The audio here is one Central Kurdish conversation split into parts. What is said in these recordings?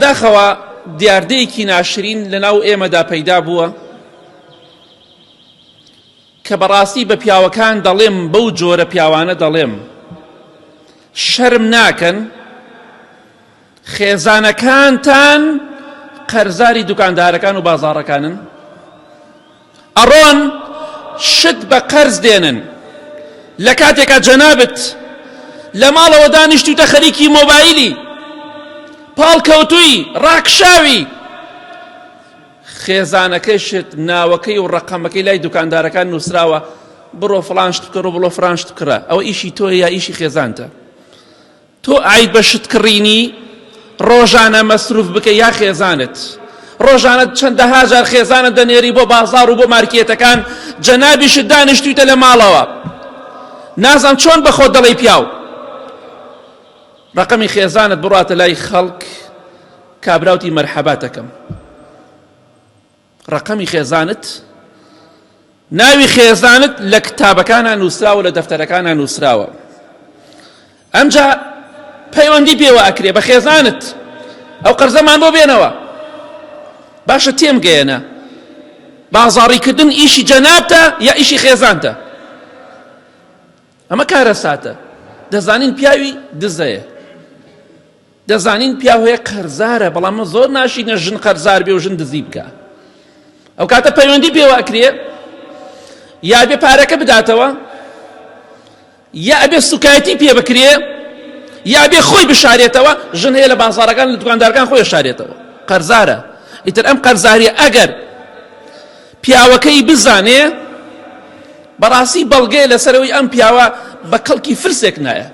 بەداخەوە دیاردەیەکی ناشرین لەناو ئێمەدا پەیدا بووە کە بەڕاستی بە پیاوەکان دەڵێم بەو جۆرە پیاوانە دەڵێم شەرم ناکەن خێزانەکانتان قەرزاری دوکاندارەکان و بازاڕەکانن ئەڕۆن شت بە قەرز دێنن لە کاتێکا جەنابت لە ماڵەوە دانیشتویتە خەریکی مۆبایلی پاڵ کەوتوی ڕاکشاوی خێزانەکەشت ناوەکەی و ڕقەمەکەی لای دوکاندارەکان نووسراوە بڕۆ فڵان شت بکڕ و بڵۆ فران شت بکڕە ئەوە ئیشی تۆ یا ئیشی خێزانتە تۆ ئایت بە شت کڕینی ڕۆژانە مەسروف بکە یا خێزانت ڕۆژانە چەندەها جار خێزانت دەنێری بۆ بازاڕ و بۆ مارکێتەکان جەنابیشت دانیشتویتە لە ماڵەوە نازان چۆن بە خۆت دەڵێی پیاو ڕقمی خێزانت بڕاتە لای خەڵک کابراوتی مەرحەباتەکەم ڕەقەمی خێزانت ناوی خێزانت لە کتابەکانا نووسراوە لە دەفتەرەکانا نووسراوە ئەمجا پەیوەندی پێوە ئەکرێ بە خێزانت ئەو قەرزەمان بۆ بێنەوە باشە تێم گەیەنە بازاڕیکردن ئیشی جەنابتە یا ئیشی خێزانتە ئەمە کارەساتە دەزانین پیاوی دزەیە دەزانین پیاو هەیە قەرزارە بەڵام من زۆر ناشینە ژن قەرزار بێ و ژن دزی بکە ئەو کاتە پەیوەندی پێوە ئەکرێ یا بێ پارەکە بداتەوە یا ئەبێ سوکایەتی پێ بکرێ یا بێ خۆی بشارێتەوە ژن هەیە لە بازارەکان لە دوکاندارەکان خۆی شارێتەوە قەرزارە ئیتر ئەم قەرزاریە ئەگەر پیاوەکەی بزانێ بەڕاستی بەڵگەیە لەسەرەوەی ئەم پیاوە بە کەڵکی فرسێک نایە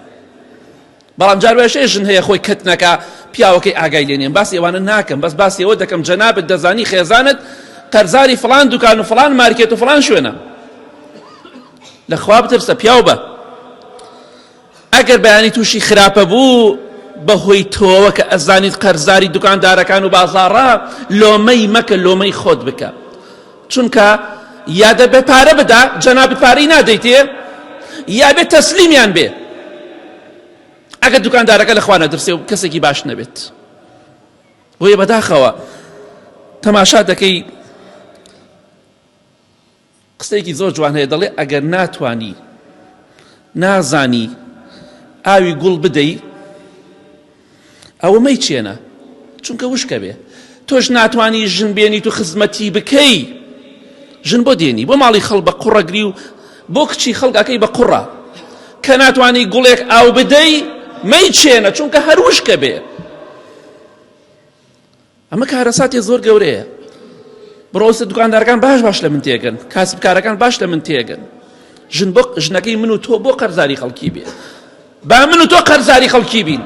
بەڵام جار وایش ژن هەیە خۆی کەت نەکا پیاوەکەی ئاگای لێ نیە باسی ئەوانە ناکەم بەس باسی ئەوە دەکەم جەنابت دەزانی خێزانت قەرزاری فڵان دوکان و فڵان مارکێت و فڵان شوێنە لە خوا بترسە پیاو بە ئەگەر بەیانی تووشی خراپە بوو بەهۆی تۆوە کە ئەزانیت قەرزاری دوکاندارەکان و بازاڕە لۆمەی مەکە لۆمەی خۆت بکە چونکە یا دەبێ پارە بدا جەنابت پارەی نادەیتێ یا بێ تەسلیمیان بێ ئەگەر دوکاندارەکە لە خوا نەترسێ و کەسێکی باش نەبێت بۆیە بەداخەوە تەماشا دەکەی قسەیەکی زۆر جوان هەیە دەڵێ ئەگەر ناتوانی نازانی ئاوی گوڵ بدەی ئەوە مەیچێنە چونکە وشکە بێ تۆش ناتوانی ژن بێنیت و خزمەتی بکەی ژن بۆ دێنی بۆ ماڵی خەڵ بە قوڕەگری و بۆ کچی خەڵکەکەی بە قوڕە کە ناتوانی گوڵێک ئاو بدەی مەیچێنە چونکە هەر وشکە بێ ئەمە کارەساتی زۆر گەورەیە بڕۆسە دوکاندارەکان باش باش لە من تێگەن کاسبکارەکان باش لە من تێگەن ژن بۆ ژنەکەی من و تۆ بۆ قەرزاری خەڵکی بێ با من و تۆ قەرزاری خەڵکی بین.